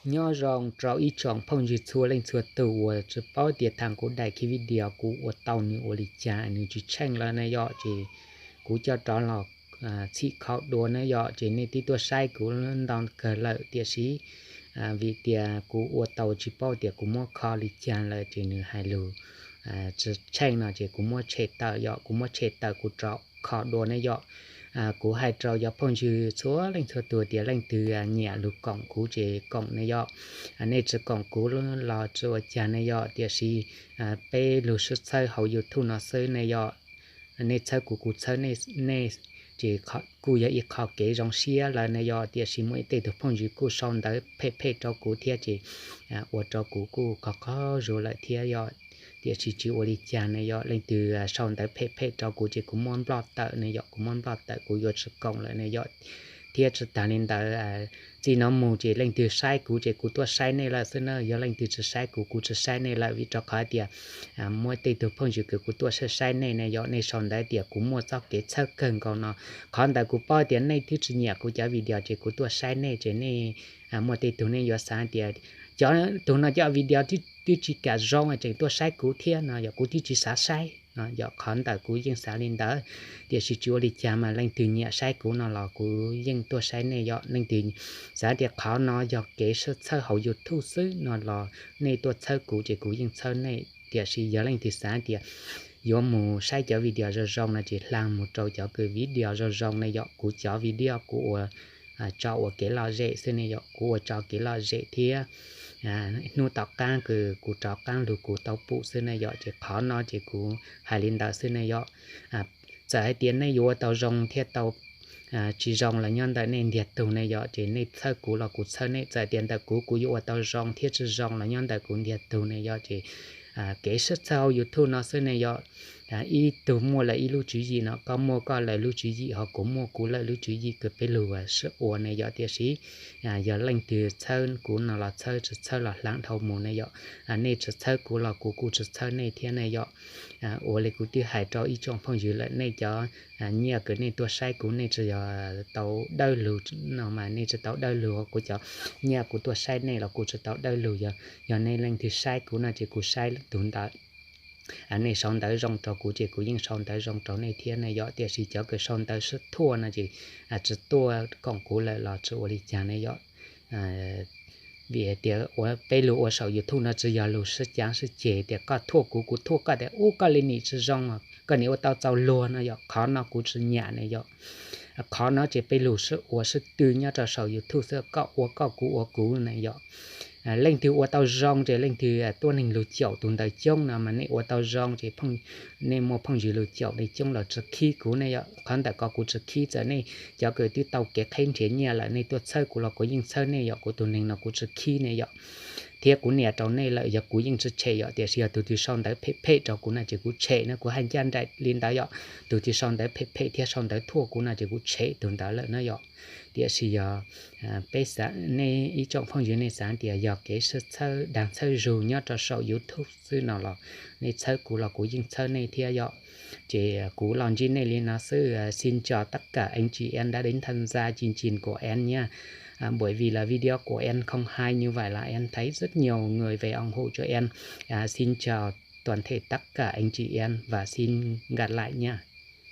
Nyob zoo rau ib tsoom phooj ywg txhua leej txhua tus uas tsis paub tias thaum kuv daim video kuv ua tau nws ua li cas nws tsis tsheej lawm ne yom, ces kuv coj rov los txhim kho dua ne yom, ces nej twb tuaj saib kuv ntau kawg lawm tiam sis vim tias kuv ua tau tsis paub tias kuv muab kho li cas lawm ces nws hais lus tsis tsheej no ces kuv muab tshem tawm yom, kuv muab tshem tawm kuv rov kho dua ne yom. Kuv hais rau cov phooj ywg txhua leej txhua tus tias leej twg nyiam lug koom kuv ces koom ne yom. Nej tsis koom kuv los tsis ua cas ne yom, tiam sis peb lug sib txhawb hauv YouTube no xwb ne yom. Nej txhawb kuv kuv txhawb nej, ces kuj yog ib qho kev zoo siab lawm ne yom, tiam sis muaj ib tej tug phooj ywg kuj sau ntawv phem phem rau kuv thiab ces ua rau kuv kuj qhov qhov zuj lawm thiab yom. Tiam sis tsis ua li cas ne yom, leej twg sau ntawv phem phem rau kuv ces kuv muab nploj tawm ne yom, kuv muab nploj tawm kuv yuav tsis koom lawm ne yom. Thiab tsis tas li ntawd, txij no mus ces leej twg saib kuv ces kuv tuaj saib nej lawm xwb na, yog leej twg tsis saib kuv kuv tsis saib nej lawm vim rau qhov tias muaj tej tug phooj ywg kws kuv tuaj saib saib nej ne yom, nej sau ntawv tias kuv muaj txoj kev txhawb kawg nkaus no. Qhov ntawd kuv paub tias nej twb tsis nyiam kuv cov video ces kuv tuaj saib nej ces nej muaj tej tug nej yuav xav tias cov tug no cov video twb tsis kam zoo tseem tuaj saib kuv thiab no yom, kuv twb tsis xav saib no yom, qhov ntawd kuv yeej xav li ntawd. Tiam sis tsis ua li cas mas leej twg nyiam saib kuv no los kuv yeej tuaj saib nej yom, leej twg xav tias qhov no yog kev sib txhawb hauv YouTube xwb no los nej tuaj txhawb kuv ces kuv yeej txhawb nej, tiam sis yog leej twg xav tias yuav mus saib cov video zoo zoo no ces hla mus rau cov kws video zoo zoo ne yom, kuv cov video kuv ua tso ua kev lom zem xwb ne yom, kuv ua tso kev lom zem thiab hnub tom qaab kws kuv rov qaab lug kuv tau pum xwb ne yom, ces qhov no ces kuv hais li ntawd xwb ne yom. Txawm hais tias nej yuav ua tau zoo thiab tau tsis zoo los nyob ntawm nej ntiag tug ne yom, ces nej txhawb kuv los kuv txhawb nej, txawm tias ntawm kuv kuv yuav ua tau zoo thiab tsis zoo los nyob ntawm kuv ntiag tug ne yom, ces kev sib txhawb hauv YouTube no xwb ne yom. Ib tug muaj lawv ib lub tswv yim no, koj muaj koj lawv lub tswv yim ho kuv muaj kuv lawv lub tswv yim kws peb lug sib ua ne yom, tiam sis yog leej twg txhawb kuv no los txhawb, tsis txhawb los hla dhau mus ne yom. Nej tsis txhawb kuv los kuv kuj tsis txhawb nej thiab ne yom. Ua li kuv twb hais rau ib tsoom phooj ywg lawm, nej cov nyiaj kws nej tuaj saib kuv nej tsis yog tau dawb lug no mas nej tsis tau dawb lug, kuv cov nyiaj kuv tuaj saib nej los kuv tsis tau dawb lug, yog nej leej twg saib kuv no ces kuv saib tug ntawd. Nej sau ntawv zoo rau kuv ces kuv yeej sau ntawv zoo rau nej thiab ne yom, tiam sis cov kws sau ntawv sib thuaj no ces tsis tuaj koom kuv lawm los tsis ua li cas ne yom. Vim hais tias peb lug ua saum YouTube no tsis yog lug sib cav sib ceg tias koj thuaj kuv kuv thuaj koj tias ub koj li nim tsis zoo, koj nim ua tau txaus luag no yom, qhov no kuv tsis nyiam ne yom. Qhov no ces peb lug sib ua sib tw nyob rau saum YouTube xwb, koj ua koj kuv ua kuv ne yom. Leej twg ua tau zoo ces leej twg tuab neeg lug caum tug ntawd coob no mas nej ua tau zoo ces nej muaj phooj ywg lug caum nej coob los tsis khib kuv ne yom. Qhov ntawm ko kuv tsis khib, txawm nej cov kws twb tau kev qheb nrhiav nyiaj lawm nej tuaj txhawb kuv los kuv yeej txhawb nej yom, kuv tug neeg no kuv tsis khib ne yom. Thiab kuv nias rau nej lawm yog kuv yeej tsis tshem yom, tiam sis yog tug twg sau ntawv phem phem rau kuv no ces kuv tshem na, kuv hais ncaj nraim li ntawd yom. Tug twg sau ntawv phem phem thiab sau ntawv thuaj kuv no ces kuv tshem tug ntawd lawm na yom. Tiam sis yog peb, nej ib tsoom phooj ywg nej xav tias yog kev sib txhawb dag txhawb zug nyob rau saum YouTube xwb no los nej txhawb kuv los kuv yeej txhawb nej thiab yom. Ces kuv los ntsib nej li no xwb. Xin chào tất cả anh chị em đã đến tham gia chương trình của em nha. À, bởi vì là video của em không hay, như vậy là em thấy rất nhiều người về ủng hộ cho em. À, xin chào toàn thể tất cả anh chị em và xin gặp lại nha.